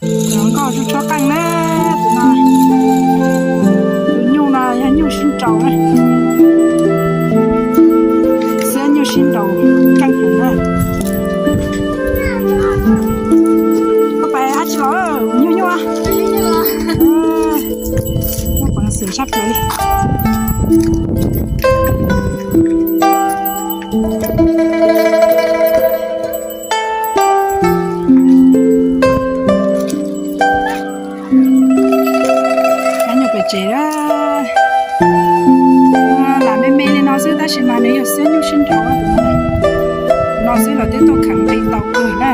Tus hluas nkauj tshuab tshuab qeej na, tus no. Tus nyuj no yog nyuj sib nraus na. Xiab nyuj sib nraus keej heev na. Koj pais dab tsi los nyuj nyuj? Muaj peev xwm sab plaws li. Nyuj pem tsev, lam me me li no xwb tab sis mas nws yog xiab nyuj sib nraus no xwb los twb tuaj kheev nqi tau kawg na.